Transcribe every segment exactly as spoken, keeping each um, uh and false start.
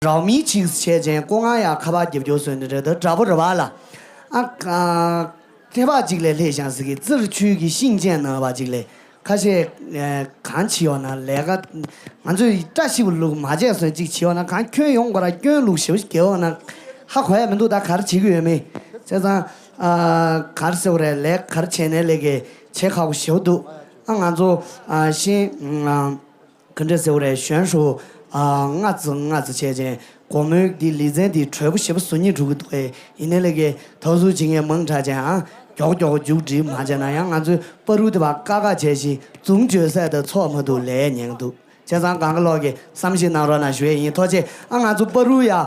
རའུ་མིག་ཅིག་བྱས་ཅན་ཀོ་ང་ཡ་ཁ་པར་རྒྱབ་སྐྱོར་སོན་ནི་རེད་ད་འདྲ་པོ་རེད་བ་ལ། ཨ་ཨ་ཁ་པར་ཅིག་ལས་ལྷས་ཤང་ཟིག་གི་ཙིར་ཆུས་ཀྱི་ཤིང་ཅན་ནང་བ་ཅིག་ལས་ཁ་ཤས་གང་བྱེད་ཡོང་ན་ལས་ཀ་ང་ཚོས་བཀྲ་ཤིས་པ་ལུག་མ་བྱས་སོན་ཅིག་བྱེད་ཡོང་ན་གང་ཁྱོན་ཡོང་དགོས་ར་སྐྱོན་ལུག་ཞེ་པོ་ཞིག་གེ་ཡོང་ན་ཧ་གོ་ཡ་མི་འདུག་ད་ག་རེ་བྱེད་ཀྱི་ཡོད་མེད་བྱས་ཙང་། ག་རེ་ཟེར་བ་རེད་ལས་ག་རེ་བྱས་ནས་ལས་ཀའི་བྱེད་ཁག་པོ་ཞེ་པོ་འདུག་ཨ་ང་ཚོ་ཤིང་། ག་འདྲ་ཟེར་བ་རེད་གཞོན་ཧྲུ། ལྔ་ཙི་ལྔ་ཙི་བྱས་ཅན་སྒོར་མོའི་འདི་ལི་ཚན་འདི་དྲོད་པོ་ཞེ་པོ་བཟོ་སྙིང་འདོད་ཀྱི་འདུག་ཨེ། ཡིན་ནའི་ལས་ཀའི་ཐོག་སུ་བྱེད་མཁན་མང་དྲགས་ཅན་ཨ། མགྱོགས་མགྱོགས་མཇུག་སྒྲིལ་མ་བྱས་ན་ཡང་ང་ཚོའི་པ་རུ་དེ་བ་ཀ་ཁ་བྱས་ཤིང་འཛུམ་བརྗོད་ས་དེ་ཚོགས་མ་ཐུབ་ལས་ཉན་འདུག་བྱས་ཙང་གང་ག་ལོག་གི་བསམ་ཤེས་གནང་རོགས་གནང་ཞུ་ཡས་ཡིན། ཐུགས་རྗེ་ཆེ། ཨ་ང་ཚོ་པ་རུ་ཡ་ཨ་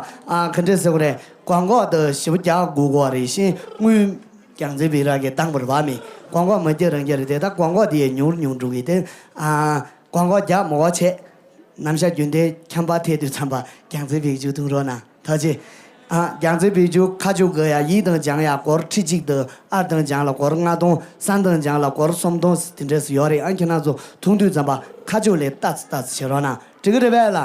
ག་འདྲ་ཟེར་བ་རེད་སྒོར་འགོག་དེ་ཞེ་པོ་རྒྱག་དགོས་གོ་རེད་ཤིང་དངུལ་རྒྱང་འཛིན་པི་ར་གི་བཏང་བར་བ་མི་སྒོར་འགོག་མ་རྒྱག་རང་རྒྱག་རེད་དེ་ད་སྒོར་འགོག་དེ་ཡས་ཉུང་ཉུང་འགྲོ་གི་དེ་ཨ། སྒོར་འགོག་རྒྱག་མ་འགོག་བྱས། ནམ་ཞག་རྒྱུན་ལྡན་ཁྱམས་པ་ཐད་དུས་ཚན་པ་རྒྱང་རྩེ་བེད་སྤྱོད་ཐུང་རོགས་གནང་ཐག་ཆེ། ཨ་རྒྱང་རྩེ་བེད་སྤྱོད་ཁ་ཆུ་གི་ཡ་ཡིད་དང་སྦྱང་ཡ་སྒོར་ཁྲི་གཅིག་དང་ཨར་དང་སྦྱང་ལ་སྒོར་ལྔ་སྟོང་སན་དང་སྦྱང་ལ་སྒོར་སུམ་སྟོང་དེ་འདྲས་སུ་ཡོད་རེད། ཨ་ཁྱེད་རང་ཚོ་ཐུང་དུས་ཚན་པ་ཁ་ཆུ་ལས་ལྟ་ཙི་ལྟ་ཙི་བྱེད་རོགས་གནང་འགྲིག་གི་རེད་པས་ལ།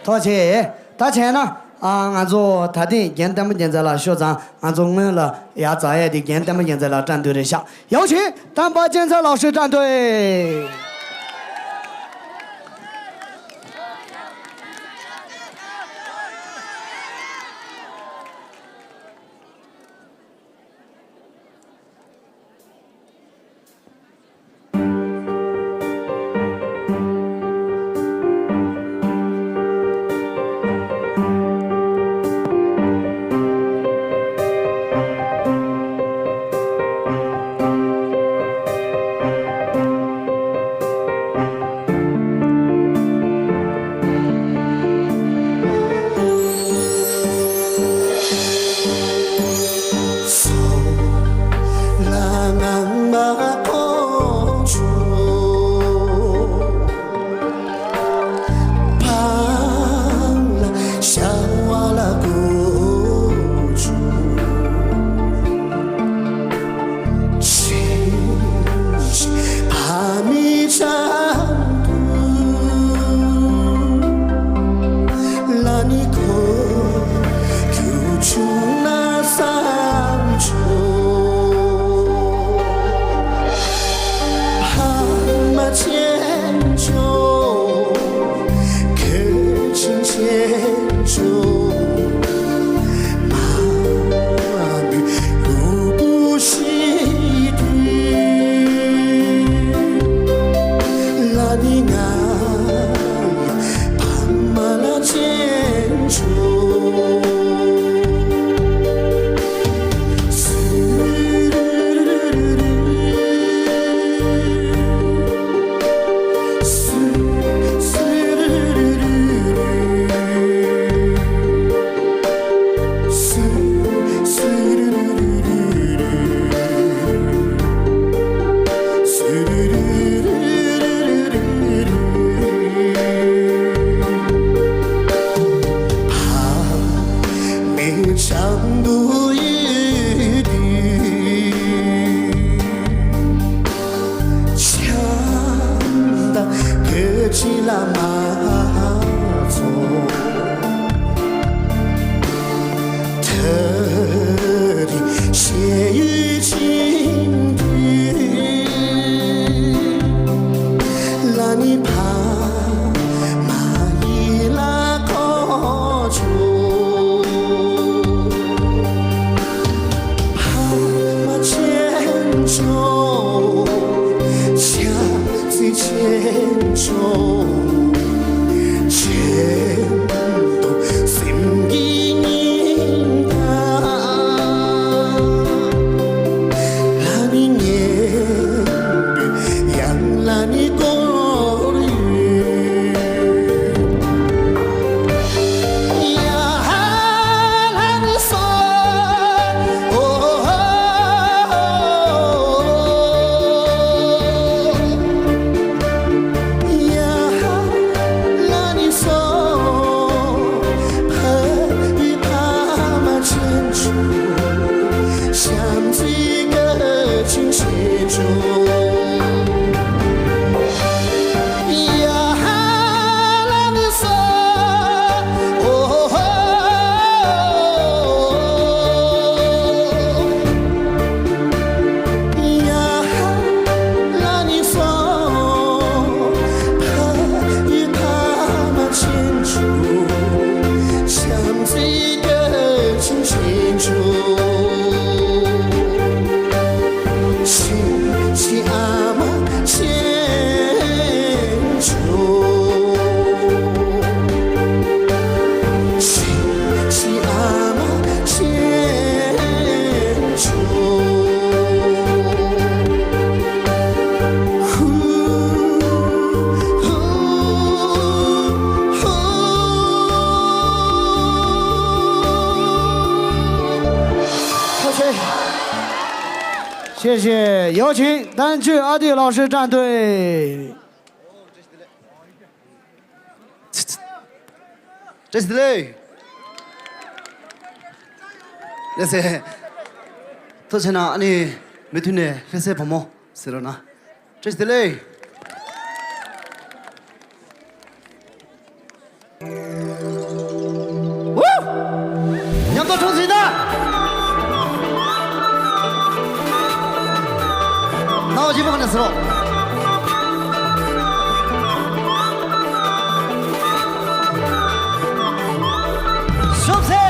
ཐུགས་རྗེ་ཆེ། ད་བྱས་ན་ཨ་ང་ཚོ་ད་ཐེངས་རྒན་བསྟན་པ་རྒྱལ་མཚན་ལགས་ཤོག་ཙང་ང་ཚོ་སྔོན་ལ་ཡ་ཛ་ཡ་དེ་རྒན་བསྟན་པ་རྒྱལ་མཚན་ལགས་བཀྲ་འདོད་རེད་ཤག 有请 དམ་པ་སྤྱན་རས་གཟིགས་ལགས་སུ་བཀྲ་འདོད། 谢谢，有请单曲阿弟老师战队。 བཀྲ་ཤིས་བདེ་ལེགས། ལགས་སེ། ཐུགས་རྗེ་གནང་། ཨ་ནི་མུ་མཐུད་ནས་ལྷ་སའི་བུ་མོ་ཟེར་རོགས་གནང་། བཀྲ་ཤིས་བདེ་ལེགས། ཉམས་རྟོགས་གྲོང་ཚོ་ཡིན་ད། སྣང་བ་སྐྱིད་པོ་ག་ནས་ཟེར་རོགས། ཤོབ་སེ།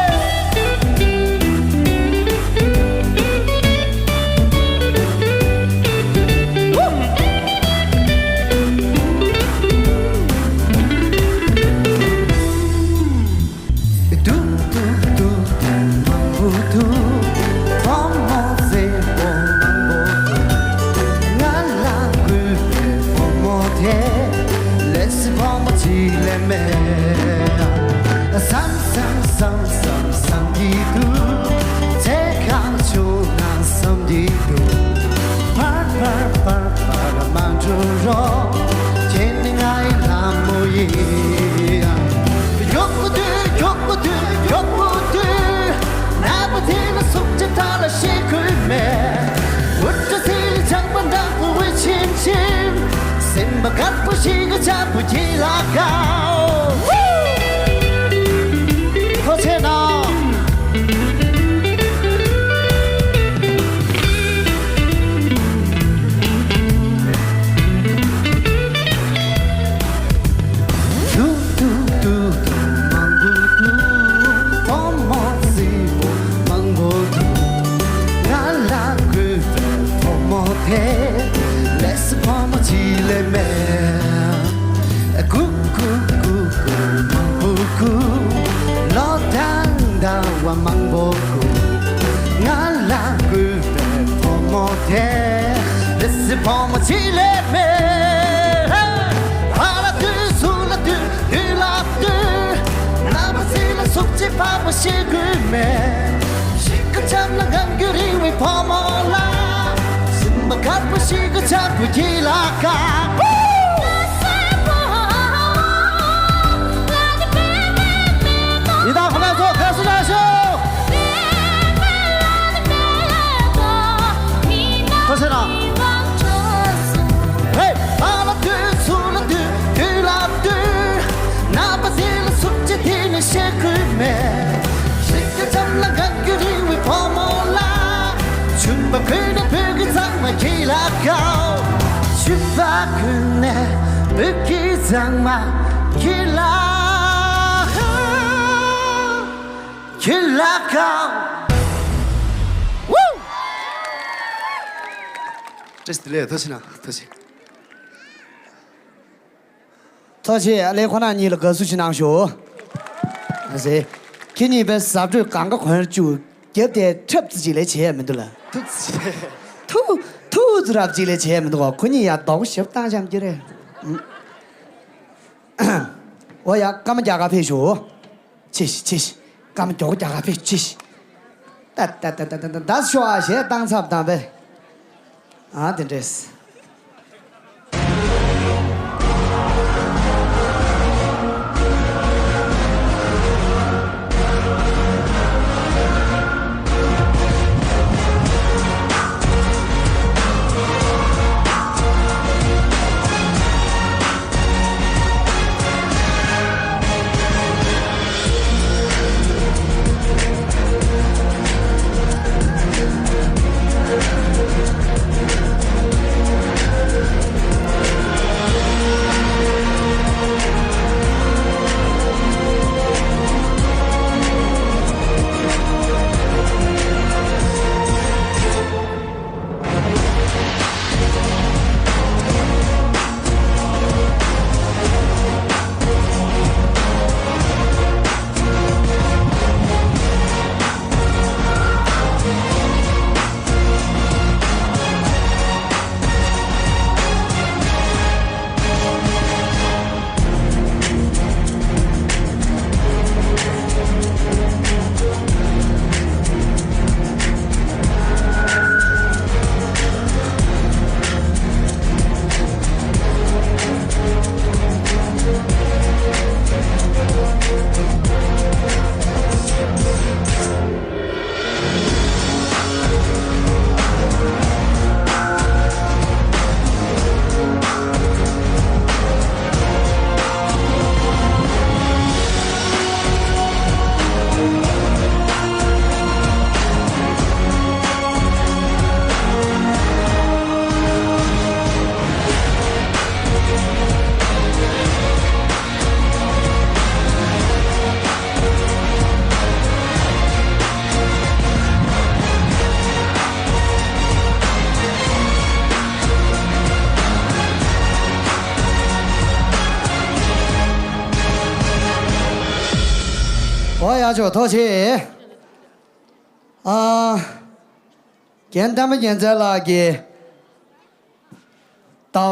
དུག་དུག་དུག་དུག་མང་པོ་དུག། ཕོ་མོ་མཛེས་པོ་མང་པོ་དུག། ང་ལ་དགོས་པའི་ཕོ་མོ་དེ་ལས་སུ་ཕོ་མོ་གཅིག་ལས་མེད། བསམ་བསམ་བསམ་བསམ་བསམ་གྱི་འདུག། ཚེ་གང་བྱུང་ན་བསམ་གྱི་འདུག། ཕར་ཕར་ཕར་ཕར་མ་འགྲོ་རོགས། ཁྱེད་ནི་ང་ཡི་ལྷ་མོ་ཡིན། མགྱོགས་པོ་དུས། མགྱོགས་པོ་དུས། མགྱོགས་པོ་དུས། ནད་པ་དེ་ལ་སུག་ཅི་ཐ་ལ་ཤེས་ཁུལ་མེད། འུར་སྒྲ་ཚིག་ལ་ཆང་པ་འདྲ་པོ་བའི་ཆིམ་ཆིམ། སེམས་པ་དཀར་པོ་ཞིག་གི་ཆ་པོ་གྱིས་ལ་དགའ། ཐུགས་རྗེ་གནང་། དུག་དུག་དུག་དུག་མང་པོ་དུག། ཕོ་མོ་མཛེས་པོ་མང་པོ་དུག། ང་ལ་དགོས་པའི་ཕོ་མོ་དེ་ལས་སུ་ཕོ་མོ་གཅིག་ལས་མེད། ཀུ་ཀུ་ཀུ་ཀུ་མང་པོ་ཀུ། ལོ་ཐང་ཟླ་བ་མང་པོ་ཀུ། ང་ལ་དགོས་པའི་ཕོ་མོ་དེ་ལས་སུ་ཕོ་མོ་གཅིག་ལས་མེད། ཕ་ལ་དུས། སུ་ལ་དུས། དུས་ལ་དུས། ནད་པ་ཚིག་ལ་སུག་ཅི་ཕ་མ་ཤེས་ཁུལ་མེད། གཞིས་ཀ་འཆམ་ལ་ངང་རྒྱུད་རིང་བའི་ཕོ་མོ་ལ། སེམས་པ་དཀར་པོ་ཞིག་གི་ཆ་པོ་གྱིས་ལ་དགའ། ཡི་དྭགས་ཁོ་ན་ཚོ་དགའ་བསུ་གནང་ཤོག། ཁ་སེ་ར། ཧེ། ཕ་ལ་དུས། སུ་ལ་དུས། དུས་ལ་དུས། ནད་པ་དེ་ལ་སུག་ཅི་དེ་ནི་ཤེས་ཁུལ་མེད། གཞིས་ཀ་འཆམ་ལ་ངང་རྒྱུད་རིང་བའི་ཕོ་མོ་ལ། ཆུན་པ་ཁུལ་ནས་བོད་ཀྱི་གཙང་མ་གྱིས་ལ་དགའ། ཆུན་པ་ཁུལ་ནས་བོད་ཀྱི་གཙང་མ་གྱིས་ལ་དགའ། གྱིས་ལ་དགའ། ཝུ། བཀྲ་ཤིས་བདེ་ལེགས། ཐུགས་རྗེ་གནང་། ཐུགས་རྗེ། ཐུགས་རྗེ་ཆེ། ཨ་ལེ་ཁོ་ན་གཉིས་ལ་དགའ་བསུ་ཞིག་གནང་ཤོག། ཨ་ཟེ། ཁྱེད་གཉིས་པའི་ཟ་འཕྲོད་གང་ག་གོན་བཅུག་རྒྱབ་དེ་ཁྲབ་ཙི་ཅིག་ལས་བྱེད་ཡ་མི་འདུག་ལ། ཐུགས་རྗེ་ཆེ། ཐུགས་ཐུགས་ཙི་རབ་ཅིག་ལས་བྱེད་ཡ་མི་འདུག་གོ། ཁོ་གཉིས་ཡ་རྡོག་ཞིབ་བཏང་བཞག་གི་རེད། ཨོ་ཡ། སྐར་མ་རྒྱག་ག་ཕེབས་ཤོག། ཆེ་ཤི་ཆེ་ཤི། སྐར་མ་མགྱོགས་པོ་རྒྱག་ག་ཕེབས། ཆེ་ཤི། ད་ད་ད་ད་ད་ད་ཤོག་ཨ་ཞེས་བཏང་ཚབ་དང་པས། ཨ་དེ་འདྲས། འོ་ཡག་ཆོག་ཐུགས་རྗེ་ཆེ། ཨ། རྒན་བསྟན་པ་རྒྱལ་མཚན་ལགས་ཀྱིས་